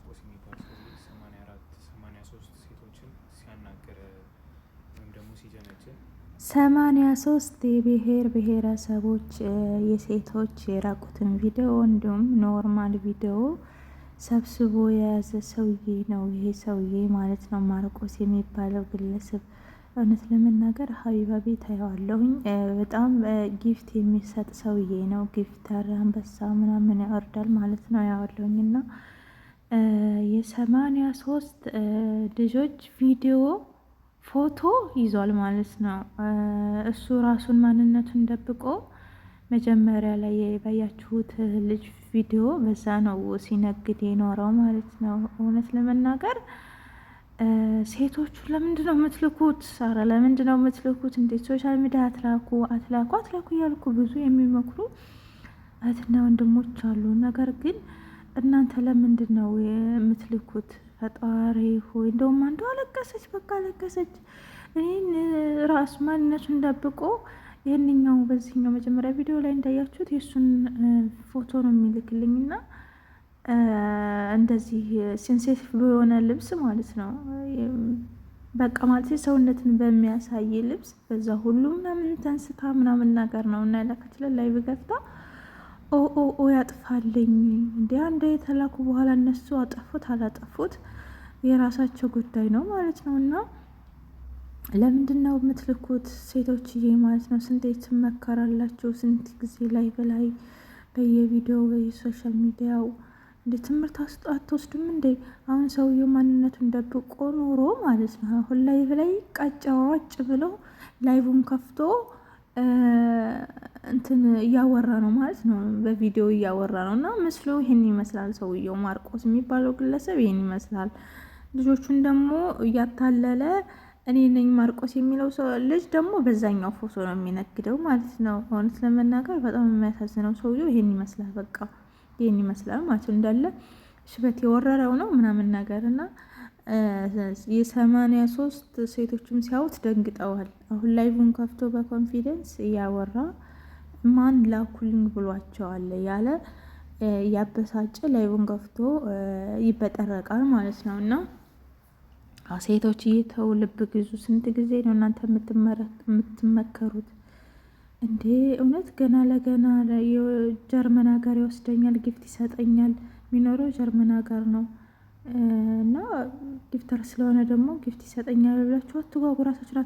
ማርቆስ የሚባል ሰውዬ 84 83 ሴቶችን ሲያናግር ወይም ደግሞ ሲጀነጅን። 83 የብሔር ብሔረሰቦች የሴቶች የራቁትን ቪዲዮ እንዲሁም normal ቪዲዮ ሰብስቦ የያዘ ሰውዬ ነው ይሄ ሰውዬ ማለት ነው፣ ማርቆስ የሚባለው ግለሰብ። እውነት ለመናገር ሀቢባ ቤት አየዋለሁኝ። በጣም gift የሚሰጥ ሰውዬ ነው። Gifter አንበሳ ምናምን ያወርዳል ማለት ነው። ያዋለሁኝ እና የ83 ልጆች ቪዲዮ ፎቶ ይዟል ማለት ነው። እሱ ራሱን ማንነቱን ደብቆ መጀመሪያ ላይ ባያችሁት ልጅ ቪዲዮ በዛ ነው ሲነግድ የኖረው ማለት ነው። እውነት ለመናገር ሴቶቹ ለምንድን ነው የምትልኩት? ሳራ ለምንድን ነው የምትልኩት? እንዴት social media አትላኩ አትላኩ አትላኩ እያልኩ ብዙ የሚመክሩ እህትና ወንድሞች አሉ። ነገር ግን እናንተ ለምንድን ነው የምትልኩት? ፈጣሪ ሆይ፣ እንደውም አንዱ አለቀሰች፣ በቃ አለቀሰች። እኔን ራሱ ማንነቱን ደብቆ ይህንኛው በዚህኛው መጀመሪያ ቪዲዮ ላይ እንዳያችሁት የእሱን ፎቶ ነው የሚልክልኝ እና እንደዚህ sensitive በሆነ ልብስ ማለት ነው። በቃ ማለት ሰውነትን በሚያሳይ ልብስ በዛ ሁሉ ምናምን ተንስታ ምናምን ነገር ነው እና ያላከችለ ላይ ብገብታ ኦ ኦ ኦ ያጥፋልኝ እንዲ አንደ የተላኩ በኋላ እነሱ አጠፉት አላጠፉት የራሳቸው ጉዳይ ነው ማለት ነው። እና ለምንድን ነው የምትልኩት ሴቶችዬ ማለት ነው? ስንት ትመከራላችሁ? ስንት ጊዜ ላይ በላይ በየቪዲዮው በየ social media ው እንደ ትምህርት አትወስዱም እንዴ? አሁን ሰውየው ማንነቱን ደብቆ ኖሮ ማለት ነው። አሁን live ላይ ቀጫዋጭ ብሎ live ን ከፍቶ እንትን እያወራ ነው ማለት ነው። በቪዲዮ እያወራ ነው እና ምስሉ ይህን ይመስላል። ሰውየው ማርቆስ የሚባለው ግለሰብ ይህን ይመስላል። ልጆቹን ደግሞ እያታለለ እኔ ነኝ ማርቆስ የሚለው ሰው ልጅ ደግሞ በዛኛው ፎቶ ነው የሚነግደው ማለት ነው። እውነት ለመናገር በጣም የሚያሳዝነው ሰውየው ይህን ይመስላል። በቃ ይህን ይመስላል ማለት ነው። እንዳለ ሽበት የወረረው ነው ምናምን ነገር እና የ83 ሴቶችም ሲያዩት ደንግጠዋል። አሁን live ን ከፍቶ በ confidence እያወራ ማን ላኩልኝ ብሏቸዋል ያለ ያበሳጨ live ን ከፍቶ ይበጠረቃል ማለት ነው። እና ሴቶች እየተው ልብ ግዙ። ስንት ጊዜ ነው እናንተ የምትመከሩት እንዴ? እውነት ገና ለገና የጀርመን ሀገር ይወስደኛል፣ gift ይሰጠኛል። የሚኖረው ጀርመን ሀገር ነው እና gifter ስለሆነ ደግሞ gift ይሰጠኛል ብላችሁ አትጓጉ። ራሳችሁን